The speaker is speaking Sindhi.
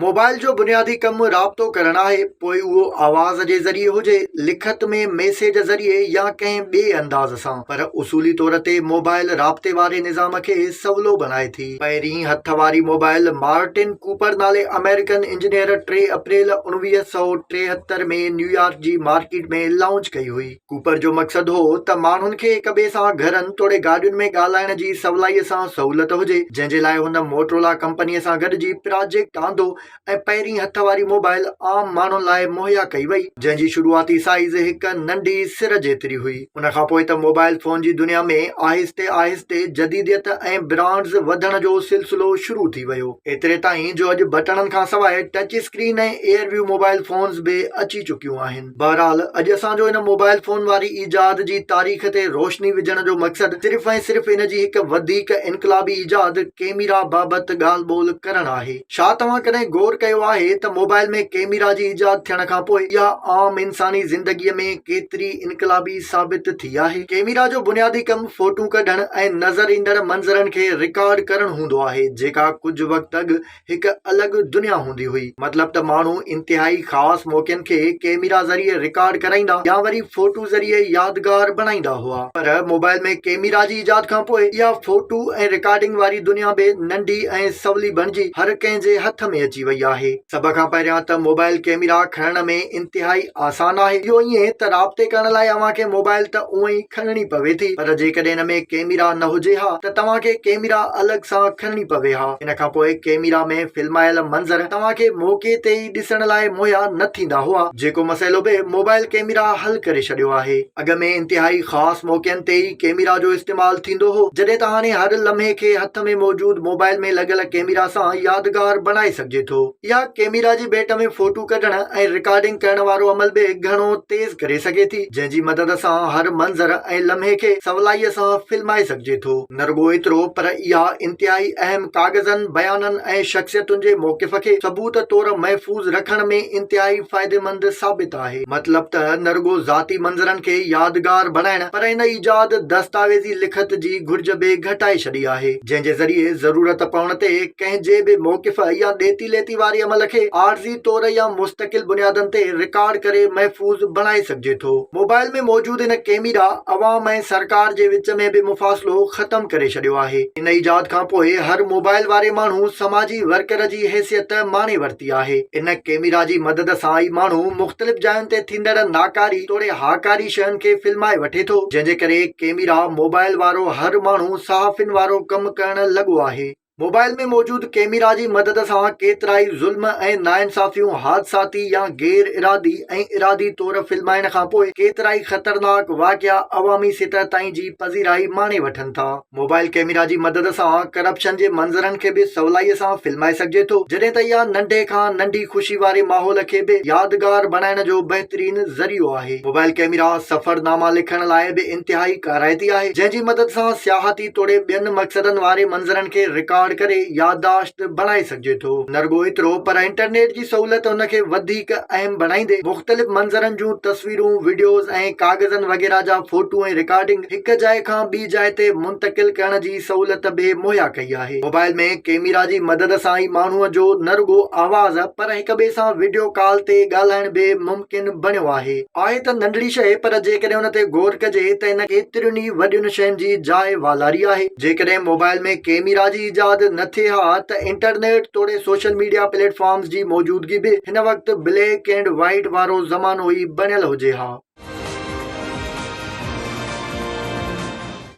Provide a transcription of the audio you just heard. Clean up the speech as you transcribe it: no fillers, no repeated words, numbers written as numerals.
موبائل جو بنيادي ڪم رابطو ڪرڻ آهي، پوء اهو آواز جي ذريعي هجي، لکت ۾ ميسيج ذريعي يا ڪنهن ٻئي انداز سان، پر اصولي طور تي موبائل رابطي واري نظام کي سولو بڻائي ٿي. پهرين هٿ واري موبائل مارٽن ڪوپر نالي آمريڪن انجنيئر ٽي اپريل 1973 ۾ نيويارڪ جي مارڪيٽ ۾ لانچ ڪئي هئي. ڪوپر جو مقصد هو ته ماڻهن کي هڪ ٻئي سان گهرن توڙي گاڏين ۾ ڳالهائڻ جي سولائيء سان سهولت هجي، جنهن جي لاء هن موٽرولا ڪمپنيء سان گڏجي پراجيڪٽ آندو ۽ پهرين هٿ واري موبائل عام ماڻهن لاء مهيا ڪئي وئي، جنهن جي شروعاتي سائيز هڪ ننڍي سر جيتري هئي. ان کان پوء ته موبائل فون جي دنيا ۾ آهستي آهستي جديديت ۽ برانڊز وڌڻ جو سلسلو شروع ٿي ويو. ايتري تائين جو اڄ بٽڻن کان سواء touch screen ۽ air view mobile phones به اچي چڪيون آهن. بهرحال اڄ اسان جو ان موبائل فون واري ايجاد جي تاريخ تي روشني وجهڻ جو مقصد صرف ۽ صرف ان جي هڪ وڌيڪ انقلابي ايجاد ڪيميرا بابت ڳالهه ٻولهه ڪرڻ آهي. ڇا توهان ڪڏهن غور ڪيو آهي ته موبائل ۾ ڪيميرا جي ايجاد ٿيڻ کانپوء اها عام انساني زندگيء ۾ ڪيتري انقلابي ثابت ٿي آهي؟ ڪيميرا جو بنيادي ڪم فوٽو ڪڍڻ ۽ نظر ايندڙ منظرن کي رڪارڊ ڪرڻ هوندو آهي جيڪا ڪجهه وقت اڳ هڪ الڳ دنيا هوندي هئي. مطلب ته ماڻهو انتهائي خاص موقعن کي ڪيميرا ذريعي رڪارڊ ڪرائيندا يا وري فوٽو ذريعي يادگار بڻائيندا هئا. پر موبائل ۾ ڪيميرا جي ايجاد کانپوء اها فوٽو ۽ رڪارڊنگ واري دنيا به ننڍي ۽ سولي بڻجي هر ڪنهن جي هٿ ۾ اچي وئي آهي. سڀ کان پهريان ته موبائل ڪيميرا کڻڻ ۾ انتهائي آسان آهي. اهو ائين ته رابطي ڪرڻ لاء اوهان کي موبائل ته اونئن ئي کڻڻي پوي ٿي پر جيڪڏهن ان ۾ ڪيميرا نه هجي ها ته توهان کي ڪيميرا الڳ سان کڻڻي پوي ها. ان کان پوء ڪيميرا ۾ فلمايل منظر توهان کي موقعي تي ئي ڏسڻ لاء مهيا نه ٿيندا هئا جيڪو مسئلو به موبائل ڪيميرا حل ڪري ڇڏيو آهي. اڳ ۾ انتهائي خاص موقعن تي ئي ڪيميرا جو استعمال ٿيندو هو جڏهن ته هاڻي هر لمحي کي هٿ ۾ موجود موبائل ۾ لڳل ڪيميرا سان يادگار بڻائي سگهجي ٿو. اها ڪيميرا جي ڀيٽ ۾ فوٽو ڪڍڻ ۽ رڪارڊنگ ڪرڻ وارو عمل به گهڻو تيز ڪري سگهي ٿي، جنهن جي مدد سان هر منظر ۽ لمحي کي سولائيء سان فلمائي سگهجي ٿو. نه رڳو ايترو، پر اها انتهائي اهم ڪاغذن، بيانن ۽ شخصيتن جي موقف کي ثبوت طور محفوظ رکڻ ۾ انتهائي فائديمند ثابت آهي. مطلب ته نه رڳو ذاتي منظرن کي يادگار بڻائڻ، پر ان ايجاد دستاويزي لکت جي گهرج به گهٽائي ڇڏي آهي، جنهن جي ذريعي ضرورت پوڻ تي ڪنهن جي به موقف يا ڏيتي ليتي واري عمل کي عارضي طور يا مستقل بنيادن تي رڪارڊ ڪري محفوظ بڻائي سگهجي ٿو. موبائل ۾ موجود ان ڪيميرا عوام ۽ سرڪار جي وچ ۾ به مفاصلو ختم ڪري ڇڏيو آهي. ان ايجاد کان پوء هر موبائل واري ماڻهو سماجي ورڪر جي حيثيت ماڻي ورتي آهي. ان ڪيميرا جي مدد سان ئي ماڻهو مختلف جاين تي ٿيندڙ ناڪاري توڙي هاڪاري شين کي فلمائي وٺي ٿو، جنهن جي ڪري ڪيميرا موبائل وارو هر ماڻهو صحافين وارو ڪم ڪرڻ لڳو آهي. موبائل ۾ موجود ڪيميرا جي مدد سان ڪيترائي ظلم ۽ ناانصافيون حادثاتي يا غير ارادي ۽ ارادي طور فلمائڻ کانپوء ڪيترائي خطرناڪ واقعا عوامي سطح تائين جي پذيرائي ماڻي وٺن ٿا. موبائل ڪيميرا جي مدد سان ڪرپشن جي منظرن کي به سولائي سان فلمائي سگهجي ٿو جڏهن ته اها ننڍي کان ننڍي خوشي واري ماحول کي به يادگار بڻائڻ جو بهترين ذريعو آهي. موبائل ڪيميرا سفرناما لکڻ لاء به انتهائي ڪارائتي آهي جنهن جي مدد سان سياحتي توڙي ٻين مقصدن واري منظرن کي رڪارڊ ڪري يادداشت بڻائي سگهجي ٿو. نه رڳو ايترو پر انٽرنيٽ جي سهولت ان کي وڌيڪ اهم بڻائيندي مختلف منظرن جون تصويرون، وڊيوز ۽ ڪاغذن وغيره جا فوٽو ۽ رڪارڊنگ هڪ جاء کان ٻي جاء تي منتقل ڪرڻ جي سهولت به مهيا ڪئي آهي. موبائل ۾ ڪيميرا جي مدد سان ئي ماڻهوء جو نه رڳو آواز پر هڪٻئي سان وڊيو ڪال تي ڳالهائڻ به ممڪن بڻيو آهي. آهي ته ننڍڙي شيء پر جيڪڏهن ان تي غور ڪجي ته ان ڪيترين ئي وڏين شين جي جاء والاري آهي. جيڪڏهن موبائل ۾ ڪيميرا جي ايجاد نه ٿئي ها ته انٽرنيٽ توڙي سوشل ميڊيا پليٽ فارمز جي موجودگي به هن وقت بليڪ اينڊ وائيٽ وارو زمانو ئي بڻيل هجي ها.